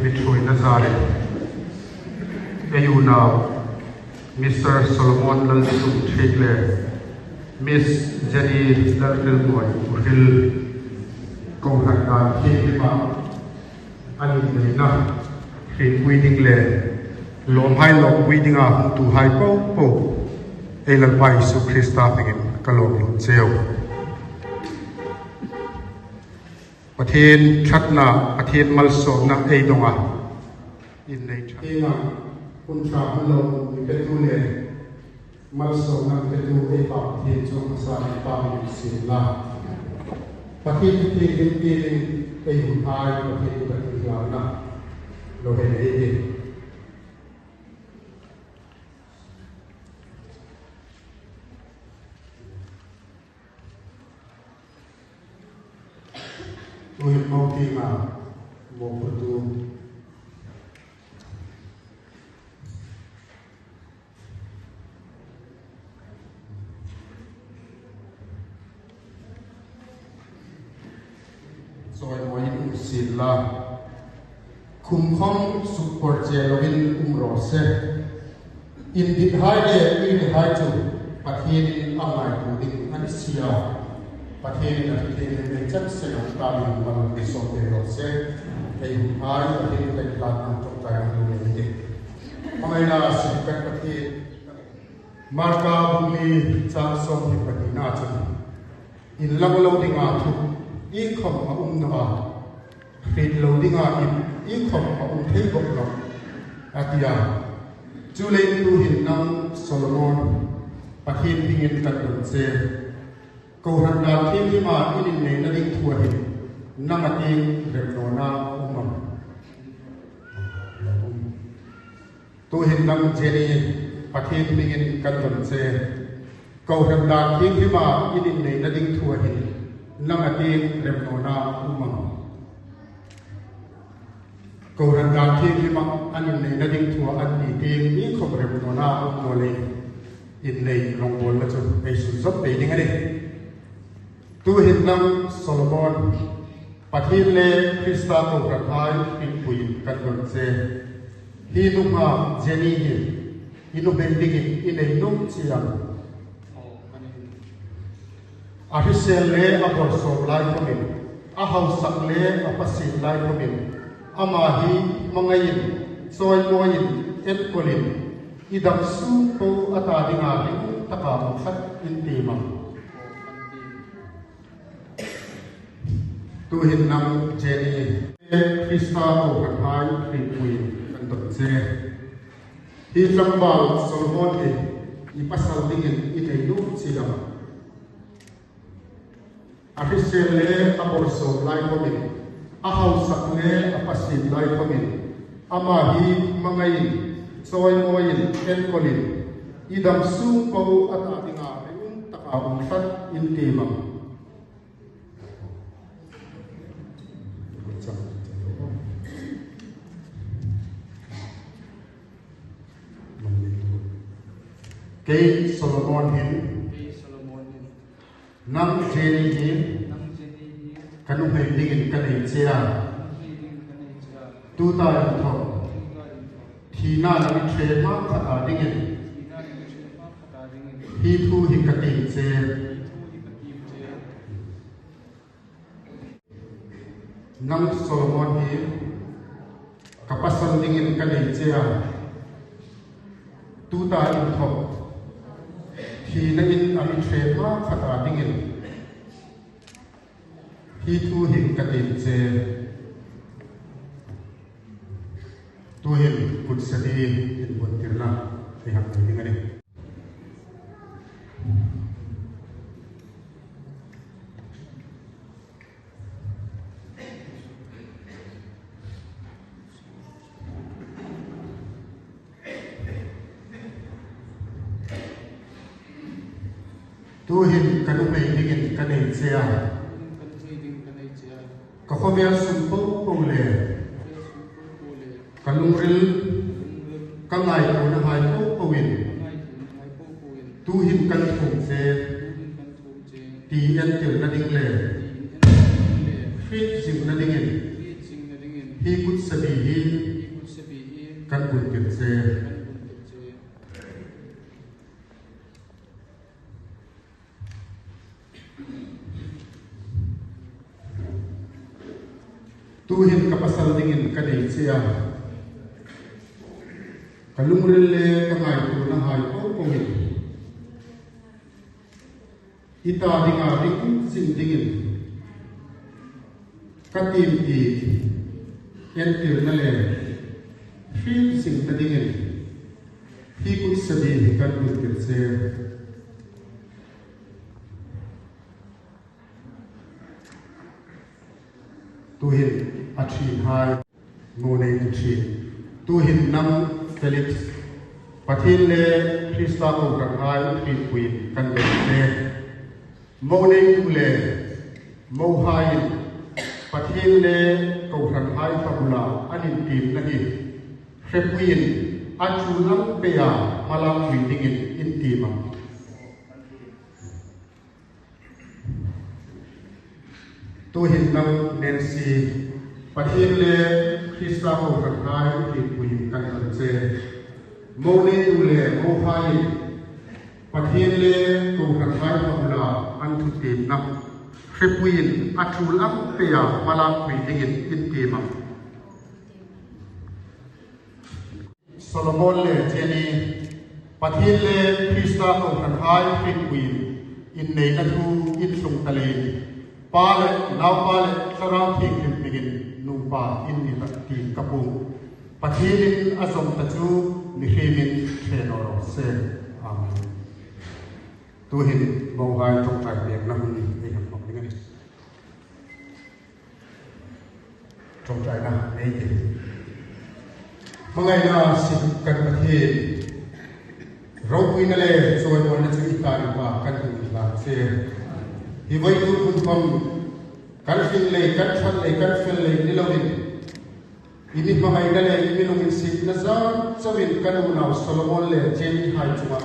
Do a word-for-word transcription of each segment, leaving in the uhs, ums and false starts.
Mi thuoina zârin ei unau Mister Solomon Lalsumthik le Miss Jenny Lalrilmoi Uhril kohran dan thienghlim a an inneina hrietpui ding le lawmhai lawmpui dinga hung tuhai po po ei Lalpa Jesu Krista hmingin ka lawm lut cheu. Pathien thatna, Pathien malsawmna ei dong a, innei tha. Ei nga, hun tha hun lo mi petu le malsawmna mi petu ei Pa Pathien chu a masa in pang in sien la. Pathien Pathien hin pin in ei hun hai Pathien Pathien hlana lo hen ei din. Tuhin mawk ti ma mawk purtu. Chawimawiin um sien la. Khum khawm sukpor che loin um raw se. Indithai le uirithai chu Pathienin a ngaituo ding a ni sia. Pathienin a thuthienghlim nei chan sien a ta ding mal ni sawm pe raw se. Ei hun hai Pathien teng ta na tok tai na lu nei ding. Pangaina sipek Pathien. Marka bung li chang sawm hli pahni na chun. Inlang lo dinga thu ikhawm a um naw a, hriet lo dinga ip ikhawm a um thei bok naw a, a ti a. Chuleiin tuhin nang Solomon, Pathien hmingin kan dong che. Kohran dan thienghlim a in inneina ding thu a hin nang a tieng remnawna a um am? Tuhin nang Jenny, Pathien hmingin kan dong che. Kohran dan thienghlim a in inneina ding thu a hin nang a tieng remnawna a um am? Kohran dan thienghlim a an inneina ding thu a an ni tieng ikhawm remnawna a um naw lei, innei rongbawlna chu ei sunzawm pei ding a nih. Tuhin nang Solomon, Pathien le Krista kohranhai hrietpuiin kan dong che. Hi nuhmei Jenny hi i nuhmei dingin i nei nuom chiem? A hrisel le a bawrsawm lai khawmin, a hausak le a pasit lai khawmin, ama hi hmangaiin, chawimawiin, enkolin, i dam sung po a ta dinga ringum taka um khat in tiem am? Tuhin nang Jenny, Krista kohranhai hrietpuiin kan dong che. Hi tlangval Solomon hi i pasal dingin i nei nuom chiem? A hrisel le a bawrsawm lai khawmin, a hausak le a pasit lai khawmin, ama hi hmangaiin, chawimawiin, enkolin, i dam sung po a ta dinga ringum taka um khat in tiem am? Kei Solomon hin. Kei Solomon hin. Nang Jenny hi. Nang Jenny hi. Ka nuhmei dingin ka nei che a. Ka nuhmei dingin ka nei che a. Tuta inthok. Tuta inthok. Thina na mi thre ma khat a dingin. Thina na mi thre ma khat a dingin. Hi thu hi ka tiem che. Hi thu hi ka tiem che. Nang Solomon hi ka pasal dingin ka nei che a. Tuta inthok. Thina in a mi thre ma khat a dingin. Hi thu hi ka tiem che. Tuhin kutsa dingin inbuontirna ei hang ding a nih. Tuhin ka nuhmei dingin ka nei che a. Ka khawvel sung po po le ka lungril, ka ngaituonahai po poin tuhin kan thuom che. Ti entirna ding le hriet zingna dingin hi kutsa Hi hi. Kan bun tir che. Tuhin ka pasal dingin ka deisah a, ka lungril le ka ngaituona hai po po in, ita dinga ding zing dingin ka timti entirna le hil zing ta dingin hi kutsabi hi kan bun tir che. Tuhin a thin hai, mo nei tu thin. Tuhin nang Felix, Pathen le Krista kohran hai hripuiyin kan deisah e. Mo nei tu le mohaiyin Pathen le kohran hai pabula an intimna hi hripuiyin a chu lang peia malak pui dingin in tim a. Tuhin nang Nancy, Pathen le Krista kohran hai hripuiyin kan deisah e. Mo nei tu le mohaiyin Pathen le kohran hai pabula an thutepna hripuiyin a chu lang peia malak pui dingin in tim a. Solomon le Jenny, Pathen le Krista kohran hai hripuiyin in neina thu in sung ta leiin, Pa le Naupa le Thlarau Thienghlim hmingin nupa in ni ta ti ka pung. Pathenin a zong ta chu mihriemin the naw raw se. Amen. Tuhin mohai ṭawngṭai pêkna hun ei hang pang ding a nih. Ṭawngṭaina nei ti. Hmangaina sik kan Pathien, ropuina le chawimawiina chu i ta ding a kan hung la che. Hi vaituhun khawm kan hring lei, kan ṭhat lei, kan fel lei ni loin, i mi hmangaina le i mi lunginsietna zat chauin kan unau Solomon le Jenny hai chunga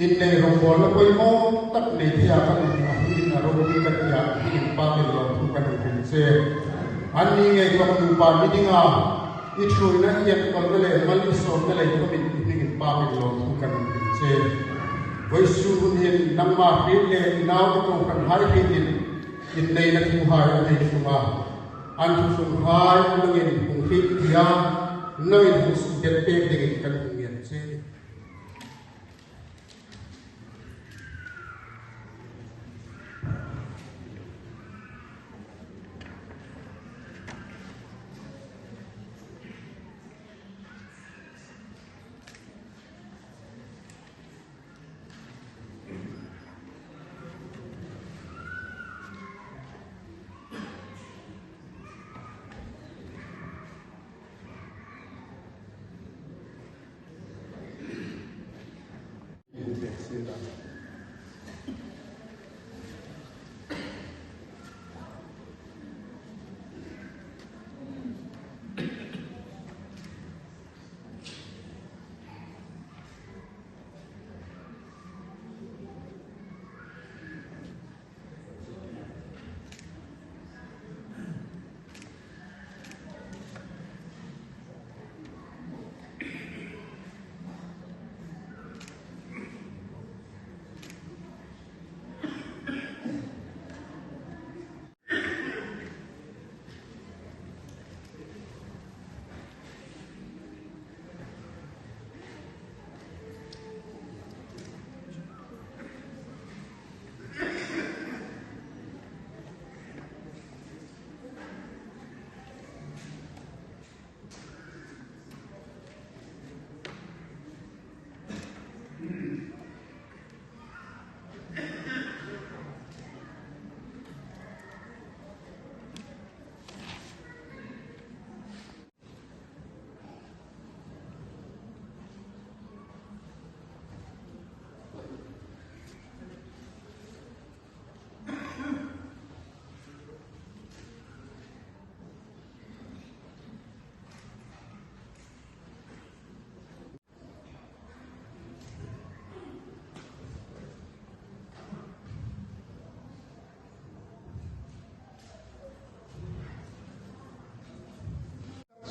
innei rongbawlna poimaw tak nei thei a kan um a, hung in a ropui ka ti a, hung in pakin lawmthu kan hung hril che. Anni ngei khawm nupa ni dinga i ṭhuoina, i enkawlna le mal i sawmna lei khawmin i hmingin pakin lawmthu kan hung hril che. Vawisun hun hin nangma hriet le i nau i kohran hai hrietin inneina thuhai a nei tlung a, an thuthlunghai nangin hung hriet pei a, nangin hung sukdet pêk dingin kan hung ngen che.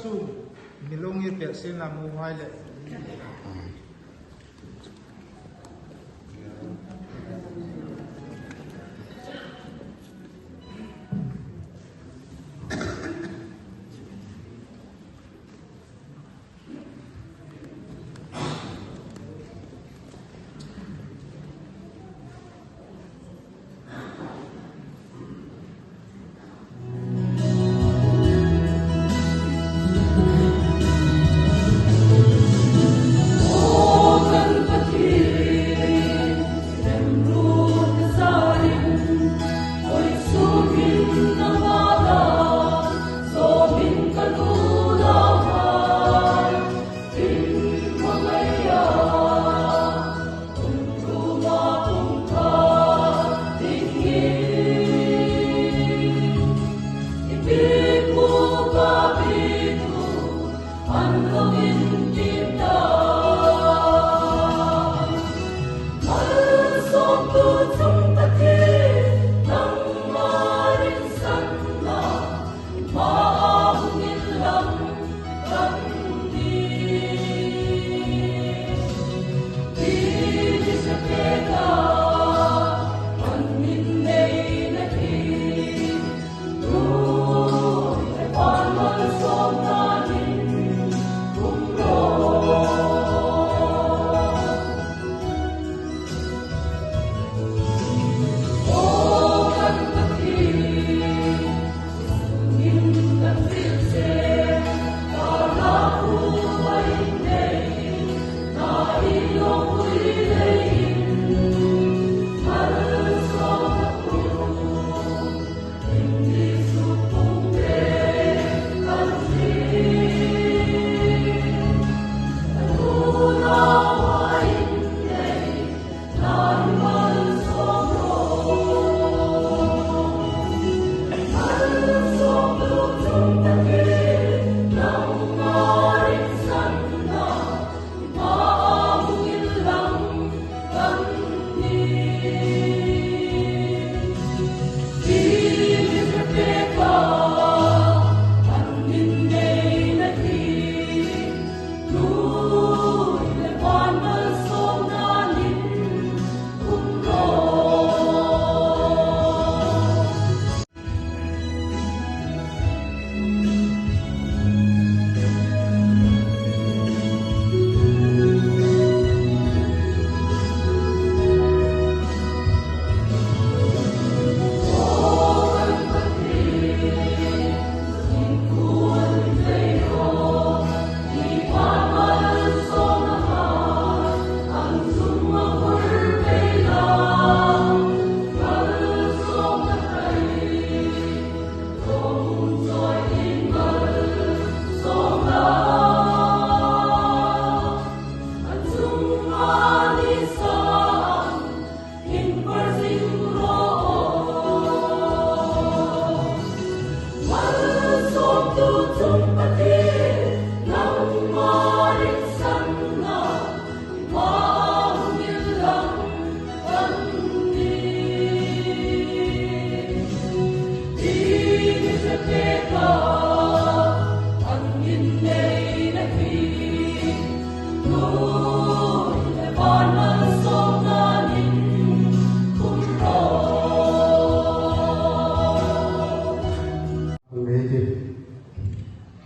Su, mi lung i pia sin la mu hai le.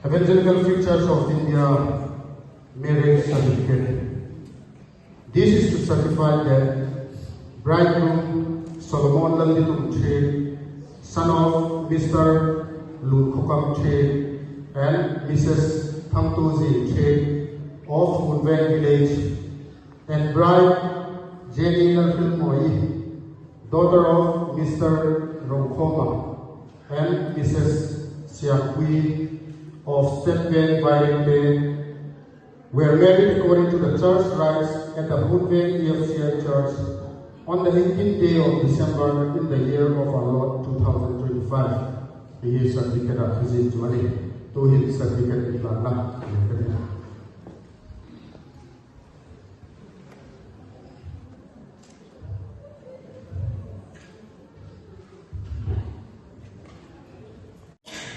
Evangelical Free Church of India marriage certificate. This is to certify that bridegroom Solomon Lalditum Chhit, son of Mister Lutkhokam Chhit and Missus Thangtozin Chhit of Hunveng village, and bride Jenny Lalhilmoi, daughter of Mister Rongkhoma and Missus Siangpui of Stenveng, Bairengte, were married according to the church rites at the Hunveng E F C I Church on the eighteenth day of December in the year of our Lord two thousand twenty-five. Ihi certificate a khazin chu ahi. Tuhin certificate i la na.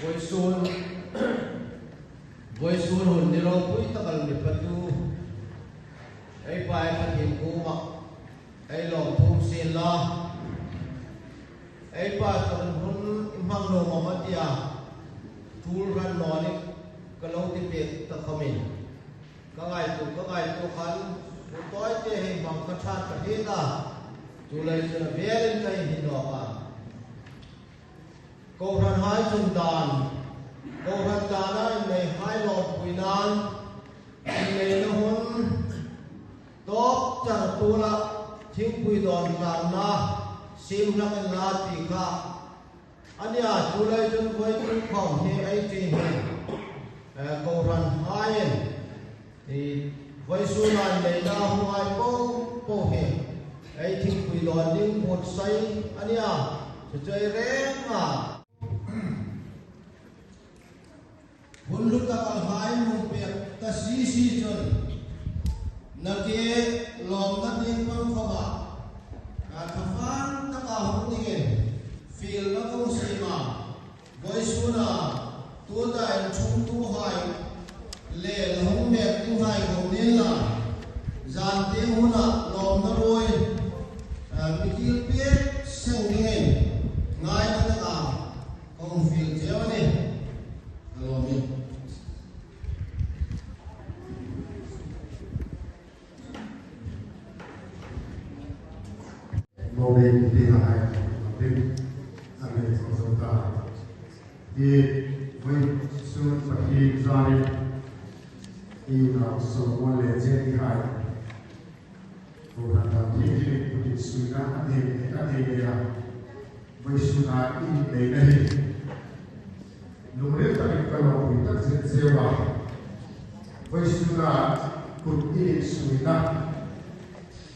Voisun, Vawisun hun ni ropui tak a mi patu ei Pa Pathien kuomah ei lawm thum sien la. Ei Pa, tun hun i hmang naw mama tia tul ran naw ni ka lo ti pek ta khawmin, ka ngaituo, ka ngaituo khan, u toite hei hmang ka that ka hi ta. Tulai chun a velin ka hin hin nawk a. Kohranhai chun dan, kohran dan a inneihai lawmpuina'n, inneina hun tawp char tula thingpui dawn tlangna siem hlak inla ti kha a nih a. Tulai chun vawituk khawm hi ei chi hin, eh, kohranhai'n, eh, vawisun a inneina hunhai po po hi ei thingpui dawn ding buotsai a nih a. Chu chu ei reng a. Hun lutaka hai mun pek ta sisi chun, na ke lawmna ding bang khawma, a, thafan taka hung dingin fielna kong siem a, vawisun a tuta inchungtuhai le la hung mek dinghai khawm ni la, zan tieng hun a lawmna ruoi, a, mi kil pek seng dingin ngaina taka kong fiel cheu a nih. Ka lawm e. Mo be ti ha hai. Be. Amen. So so ta. Ye, vawisun Pathian zari. I na so mo le je ni hai. Kohran dang hi hi, kut insuina a nei, a nei nei a. Vawisun a innei na hi. Lungril takin ka lawmpui tak zet zeu a. Vawisun a kut insuina.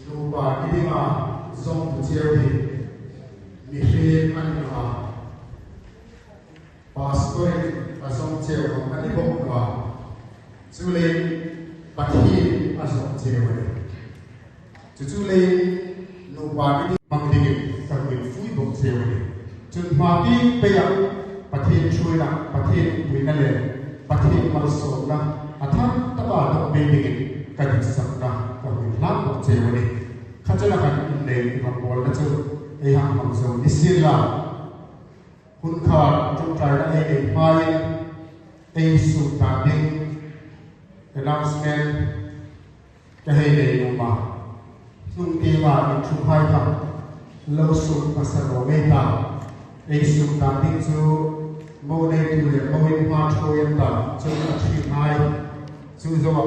Nupa kidinga zong tu zeu hi. Mihriem a ni a. Pastor in a zong cheu a ni bok a. Chuleiin Pathien a zong cheu a nih. Chu chuleiin nupa ni mang dingin ka hung fui bok cheu a nih. Chun hmati pei a Pathien thuina, Pathien puina le Pathien malsawmna a thang taka dawk bei dingin ka ditsakna ka hung hlan bok cheu a nih. Kha chana kan innei i bang bawlna chu ei hang hmang zo ni sien la. Hun khat ṭawngṭaina ei nei hmain ei suktan ding announcement ka hei nei nuom a. Hnung tienga inthunghai kha lo suk masa naw mei ta. Ei suktan ding chu mo neitu le mo in hma ṭhuoi an ta, chun a ṭhinghai chu zong a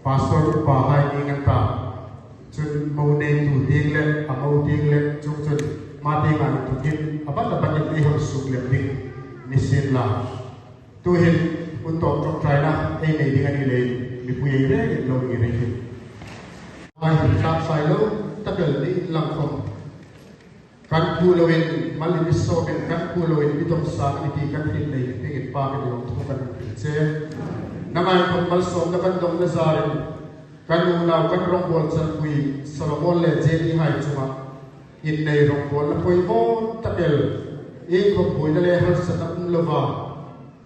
pastor upahai ding an ta. Chun mo neitu ding le, a mo ding le, chung chun ma ding a inthawkin a ban a banin ei hang suk lem ding ni sien la. Tuhin hun tawp ṭawngṭaina ei nei ding a ni leiin mipui ei rengin lo ngir ei tih. Ei tlaksai lo tak el ni inlang khawm kan phu loin, mal in mi sawmin kan phu loin mi dong sa ni ti kan hril nei dingin Pa, ka lawmthu kan hung che. Nangma khawm malsawmna kan dong na zarin kan unau kan rongbawl chanpui Solomon le Jenny hai chunga innei rongbawlna poimaw tak el, iengkhawm buoina le harsatna um lova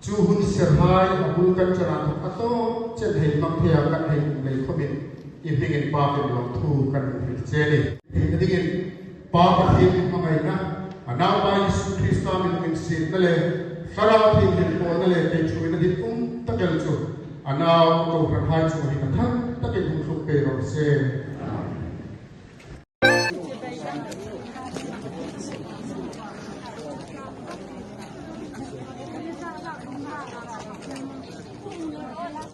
chu hun serhai a bu kan ṭan a thok a tawp chen hei hmang thei a kan hei um lei khawmin i hmingin Pa, ka lawmthu kan hung hril che a nih. Theina dingin Pa Pathien hmangaina, a Naupa Jesu Krista min hong insietna le Thlarau Thienghlim bawlna le theiṭhuoina ding um tak el chu a nau kohranhai chunga hin a thang takin hong tlung pei raw se.